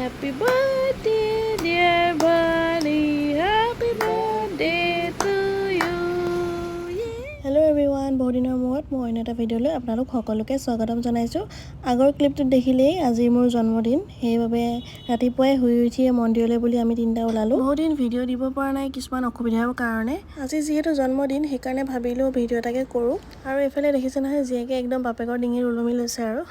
Happy birthday, dear Bunny. Happy birthday to you. Yeah. Hello everyone, বহুদিনৰ মূৰত মই অন্য এটা ভিডিঅ'লৈ আপোনালোক সকলোকে স্বাগতম জনাইছোঁ। আগৰ ক্লিপটোত দেখিলেই আজি মোৰ জন্মদিন। সেইবাবে ৰাতিপুৱাই শুই উঠিয়ে মন্দিৰলৈ বুলি আমি তিনিটা ওলালোঁ। বহুদিন ভিডিঅ' দিব পৰা নাই কিছুমান অসুবিধাৰ কাৰণে। আজি যিহেতু জন্মদিন, সেইকাৰণে ভাবিলোঁ ভিডিঅ' এটাকে কৰোঁ। আৰু এইফালে দেখিছে নহয়, জীয়েকে একদম বাপেকৰ ডিঙিত ওলমি লৈছে। আৰু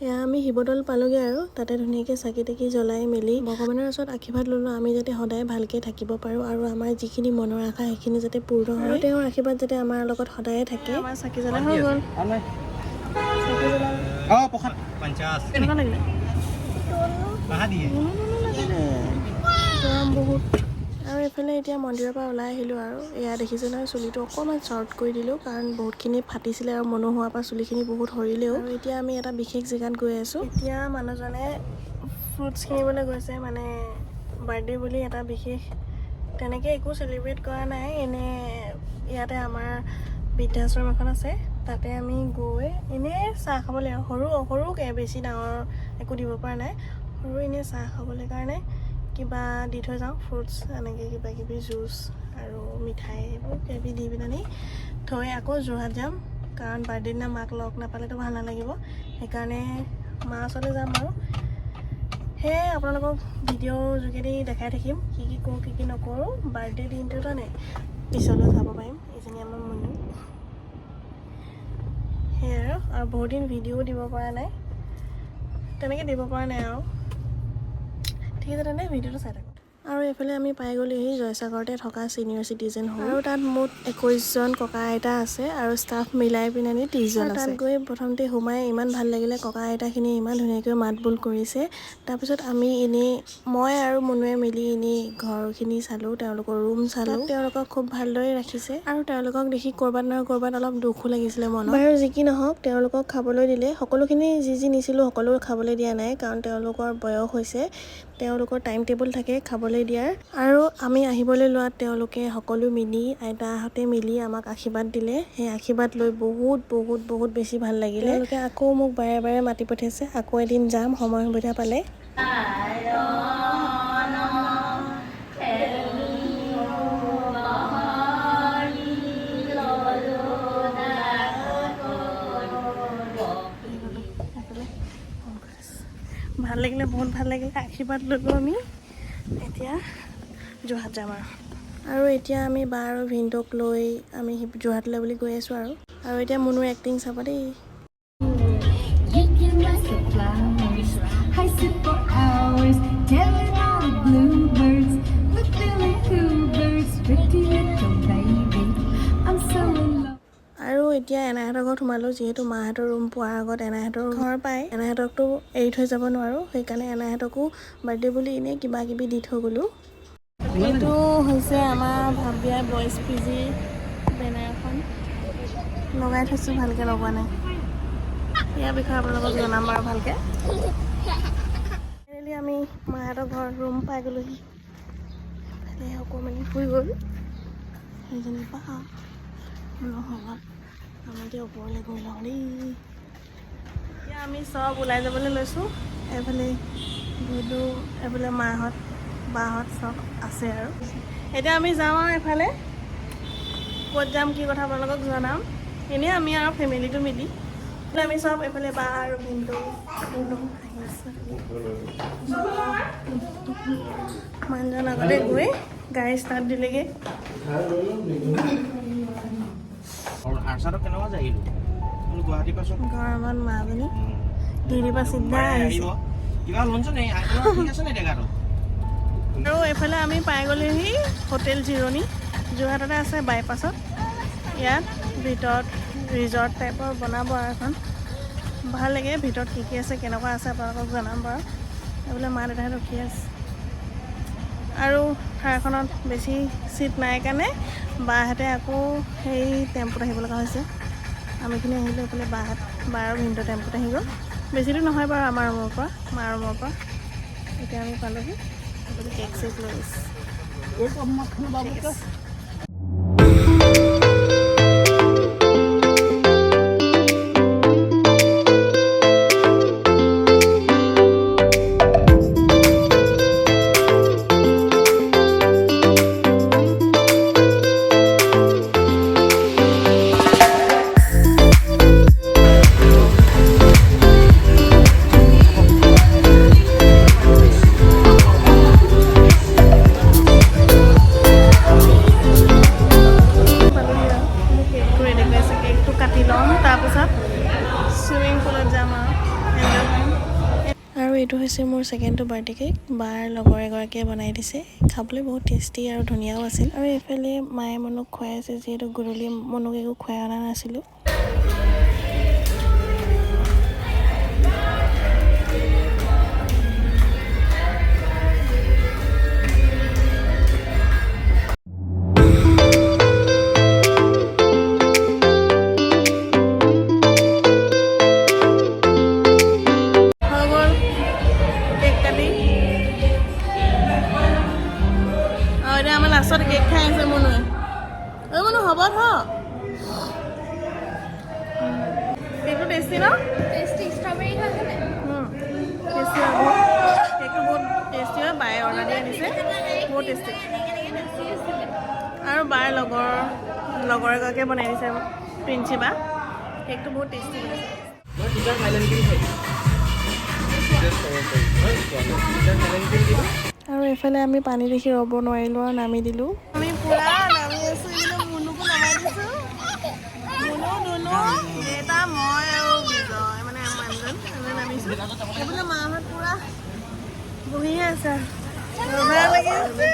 এয়া আমি শিৱদৌল পালোগৈ আৰু তাতে ধুনীয়াকৈ চাকি তাকি জ্বলাই মেলি ভগৱানৰ ওচৰত আশীৰ্বাদ ল'লোঁ, আমি যাতে সদায় ভালকৈ থাকিব পাৰোঁ আৰু আমাৰ যিখিনি মনৰ আশা সেইখিনি যাতে পূৰ্ণ হয়, তেওঁৰ আশীৰ্বাদ যাতে আমাৰ লগত সদায়ে থাকে। আমাৰ চাকি জ্বলাই হৈ গ'ল। চাকি জ্বলাই অ, প্ৰসাদ 50। কেনেকুৱা লাগিলে? দিয়ে। লাগিলে গৰম বহুত। আৰু এইফালে এতিয়া মন্দিৰৰ পৰা ওলাই আহিলোঁ আৰু এয়া দেখিছে নহয়, চুলিটো অকণমান শ্বৰ্ট কৰি দিলোঁ, কাৰণ বহুতখিনি ফাটিছিলে আৰু মনো হোৱাৰ পৰা চুলিখিনি বহুত সৰিলেও। আৰু এতিয়া আমি এটা বিশেষ জেগাত গৈ আছোঁ। এতিয়া মানুহজনে ফ্ৰুটছ কিনিবলৈ গৈছে। মানে বাৰ্থডে বুলি এটা বিশেষ তেনেকৈ একো চেলিব্ৰেট কৰা নাই। এনেই ইয়াতে আমাৰ বৃদ্ধাশ্ৰম এখন আছে, তাতে আমি গৈ এনেই চাহ খাবলৈ আৰু সৰু সৰুকৈ, বেছি ডাঙৰ একো দিব পৰা নাই, সৰু এনেই চাহ খাবলৈ কাৰণে কিবা দি থৈ যাওঁ। ফ্ৰুটছ এনেকৈ কিবা কিবি জুচ আৰু মিঠাই এইবোৰ কিবা কিবি দি পেলানি থৈ আকৌ যোৰহাট যাম, কাৰণ বাৰ্থডে দিনা মাক লগ নাপালেতো ভাল নালাগিব। সেইকাৰণে মা ওচৰলৈ যাম। আৰু সেয়ে আপোনালোকক ভিডিঅ'ৰ যোগেদি দেখাই থাকিম কি কি কৰোঁ, কি কি নকৰোঁ বাৰ্থডে দিনটোত নে পিছলৈ চাব পাৰিম। এইজনী আমাৰ মুনু। সেয়াই আৰু বহুত দিন ভিডিঅ'ও দিব পৰা নাই, তেনেকৈ দিব পৰা নাই আৰু। ঠিক আছে, তেন্তে ভিডিঅ'টো চাই থাকক। আৰু এইফালে আমি পাই গ'লোহি জয়সাগৰতে থকা ছিনিয়ৰ চিটিজেন হোম। আৰু তাত মুঠ 21জন ককা আইতা আছে আৰু ষ্টাফ মিলাই পিনানি 30জন আছে। তাত গৈ প্ৰথমতে সোমাই ইমান ভাল লাগিলে, ককা আইতাখিনি ইমান ধুনীয়াকৈ মাত বোল কৰিছে। তাৰপিছত আমি এনেই মই আৰু মুনুৱে মিলি এনেই ঘৰখিনি চালোঁ, তেওঁলোকৰ ৰুম চালোঁ। তেওঁলোকক খুব ভালদৰে ৰাখিছে আৰু তেওঁলোকক দেখি ক'ৰবাত নহয় ক'ৰবাত অলপ দুখো লাগিছিলে মনত। বাৰু যি কি নহওক, তেওঁলোকক খাবলৈ দিলে সকলোখিনি। যি যি নিছিলোঁ সকলো খাবলৈ দিয়া নাই, কাৰণ তেওঁলোকৰ বয়স হৈছে, তেওঁলোকৰ টাইম টেবুল থাকে খাবলৈ দিয়াৰ। আৰু আমি আহিবলৈ লোৱাত তেওঁলোকে সকলো মিলি, আইতাহঁতে মিলি আমাক আশীৰ্বাদ দিলে। সেই আশীৰ্বাদ লৈ বহুত বহুত বহুত বেছি ভাল লাগিলে। তেওঁলোকে আকৌ মোক বাৰে বাৰে মাতি পঠিয়াইছে, আকৌ এদিন যাম সময় সুবিধা পালে। এইফালে ভাল লাগিলে, বহুত ভাল লাগিলে। আশীৰ্বাদ ল'লোঁ আমি। এতিয়া যোৰহাট যাম আৰু। আৰু এতিয়া আমি বা আৰু ভিনদেউক লৈ আমি যোৰহাটলৈ বুলি গৈ আছোঁ। আৰু আৰু এতিয়া মুনুৰ এক্টিং চাব দেই। You can ask the flowers. I sit for hours telling all the bluebirds, the Billy Hoobirds, pretty little baby. I'm so in love. আৰু এতিয়া এনাইহঁতৰ ঘৰত সোমালোঁ। যিহেতু মাহঁতৰ ৰুম পোৱাৰ আগত এনাইহঁতৰ ঘৰ পায়, এনাইহঁতকতো এৰি থৈ যাব নোৱাৰোঁ, সেইকাৰণে এনাইহঁতকো বাৰ্থডে বুলি এনেই কিবা কিবি দি থৈ গ'লোঁ। এইটো হৈছে আমাৰ ভাবিয়া বইজ পি জিৰ বেনাৰখন লগাই থৈছোঁ, ভালকৈ লগোৱা নাই। ইয়াৰ বিষয়ে আপোনালোকক জনাম বাৰু ভালকৈ। ফাইনেলি আমি মাহঁতৰ ঘৰ ৰুম পাই গ'লোহি। ইফালে অকণমানি শুই গ'ল সেইজনী বা। নহয়, আমি এতিয়া ওপৰলৈ গৈ লওঁ দেই। এতিয়া আমি চব ওলাই যাবলৈ লৈছোঁ। এইফালে গুডু, এইফালে মাহঁত, বাহঁত চব আছে। আৰু এতিয়া আমি যাওঁ আৰু এফালে ক'ত যাম, কি কথা আপোনালোকক জনাম। এনেই আমি আৰু ফেমিলিটো মিলি আমি চব এইফালে বা আৰু ভিনদেউ, ভিনদেউ আহি আছে। মানুহজন আগতে গৈ গাড়ী ষ্টাৰ্ট দিলেগৈ। আৰচাটো কেনেকুৱা যায় আহিলোঁ গুৱাহাটীৰ পাছত? গৰমত মাজনী ডিউটিৰ পৰা চিধা আহিছে। আহিব কিবা শুনচোন, এই ঠিক আছে নে জেগাটো? আৰু এইফালে আমি পাই গ'লোহি হোটেল জিৰণি, যোৰহাটতে আছে বাইপাছত। ইয়াত ভিতৰত ৰিজৰ্ট টাইপৰ বনাব আৰু এখন ভাল লাগে। ভিতৰত কি কি আছে, কেনেকুৱা আছে আপোনালোকক জনাম বাৰু। এইফালে মা দেউতাহঁত ৰখি আছে। আৰু থাৰখনত বেছি চিট নাই কাৰণে বাহঁতে আকৌ সেই টেম্পুত আহিব লগা হৈছে। আমিখিনি আহিলোঁ এইফালে, বাহঁত, বা আৰু ভিনদেউ টেম্পুত আহি গ'ল। বেছি দূৰ নহয় বাৰু আমাৰ ৰুমৰ পৰা, মাৰ ৰুমৰ পৰা। এতিয়া আমি পালোহি। এইফালে কেক চেক লৈ আহিছে। ঠিক আছে। তাৰপিছত চুইমিং পুলত যাম আৰু এনজয় কৰিম। আৰু এইটো হৈছে মোৰ ছেকেণ্ডটো বাৰ্থডে কেক। বাৰ লগৰ এগৰাকীয়ে বনাই দিছে। খাবলৈ বহুত টেষ্টি আৰু ধুনীয়াও আছিল। আৰু এইফালে মায়ে মনুক খুৱাই আছে, যিহেতু গধূলি মনুক একো খুৱাই অনা নাছিলোঁ। হৈ গ'ল কেক কাটি আৰু এতিয়া আমাৰ লাষ্টত কেক খাই আছে মনুৱে। ঐ মনু, হ'ব থ। কেকটো টেষ্টি ন? টেষ্টি। ষ্ট্ৰবেৰী খাইছে নাই? টেষ্টি হয় বহুত। কেকটো বহুত টেষ্টি হয়। বায়ে অৰ্ডাৰ দি আনিছে, বহুত টেষ্টি। আৰু বাৰ লগৰ এগৰাকীয়ে বনাই দিছে, প্ৰিন্সি বা। কেকটো বহুত টেষ্টি বনাইছে। মই তিতা থাইলেণ্ড ক্ৰীম খাই দিম। আৰু এইফালে আমি পানী দেখি ৰ'ব নোৱাৰিলোঁ আৰু নামি দিলোঁ। আমি পূৰা নামি আছোঁ। এইফালে মুনুকো নমাই দিছোঁ। মুনু, দুনু, দেউতা, মই আৰু বিজয়, মানে আমাৰ মানুহজন, আমি নামিছোঁ। এইফালে মাহঁত পূৰা বহিয়ে আছে। মজা লাগি আছে।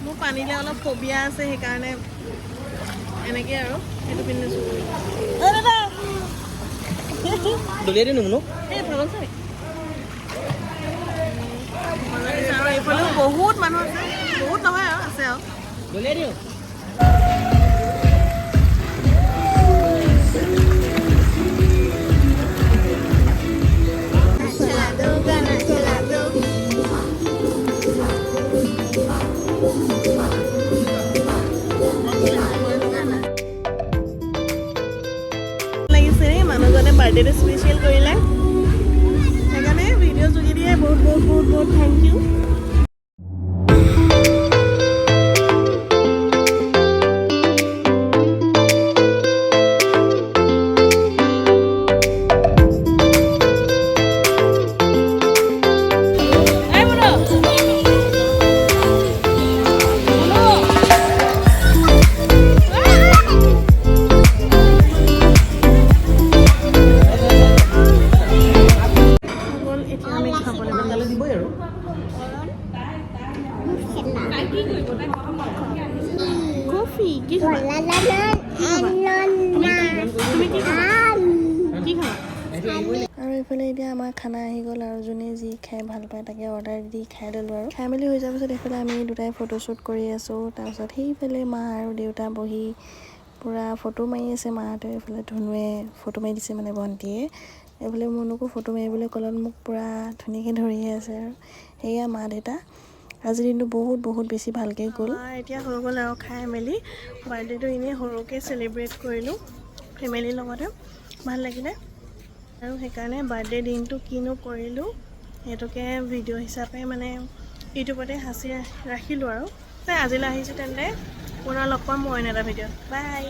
মোৰ পানীলৈ অলপ ফবিয়া আছে, সেইকাৰণে এনেকৈ আৰু সেইটো পিন্ধি লৈছোঁ। ঐ দাদা। দলিয়াই দিওঁ মোক। এই পাগল চাবি। আৰু এইফালেও বহুত মানুহ আছে। বহুত নহয় আৰু আছে আৰু। দলিয়াই দিওঁ। লাগিছে দেই। মানুহজনে বাৰ্থডেটো স্পেচিয়েল কৰিলে, সেইকাৰণে ভিডিঅ' যোগেদিয়ে বহুত বহুত বহুত বহুত thank U. এই মুনু, মুনু। গ'ল। এতিয়া আমি খাবলৈ সোনকালে দিবই আৰু। কফি কি খাবা? তুমি কি খাবা? কি খাবা? আৰু এইফালে এতিয়া আমাৰ খানা আহি গ'ল আৰু যোনে যি খাই ভাল পায় তাকে অৰ্ডাৰ দি খাই ল'লোঁ। আৰু খাই মেলি হৈ যোৱাৰ পিছত এইফালে আমি দুটাই ফটোশ্বুট কৰি আছোঁ। তাৰপিছত সেইফালে মা আৰু দেউতা বহি পূৰা ফটো মাৰি আছে মাহঁতে। এইফালে ধুনুৱে ফটো মাৰি দিছে, মানে ভণ্টিয়ে। এইফালে মুনুকো ফটো মাৰিবলৈ ক'লত মোক পূৰা ধুনীয়াকৈ ধৰিয়ে আছে। আৰু সেয়া মা দেউতা। আজিৰ দিনটো বহুত বহুত বেছি ভালকৈ গ'ল। এতিয়া হৈ গ'ল আৰু খাই মেলি। বাৰ্থডেটো এনেই সৰুকৈ চেলিব্ৰেট কৰিলোঁ ফেমিলিৰ লগতে, ভাল লাগিলে। আৰু সেইকাৰণে বাৰ্থডে দিনটো কিনো কৰিলোঁ সেইটোকে ভিডিঅ' হিচাপে মানে ইউটিউবতে সাঁচি ৰাখিলোঁ। আৰু আজিলৈ আহিছোঁ তেন্তে, পুনৰ লগ পাম মই অইন এটা ভিডিঅ'ত। বাই।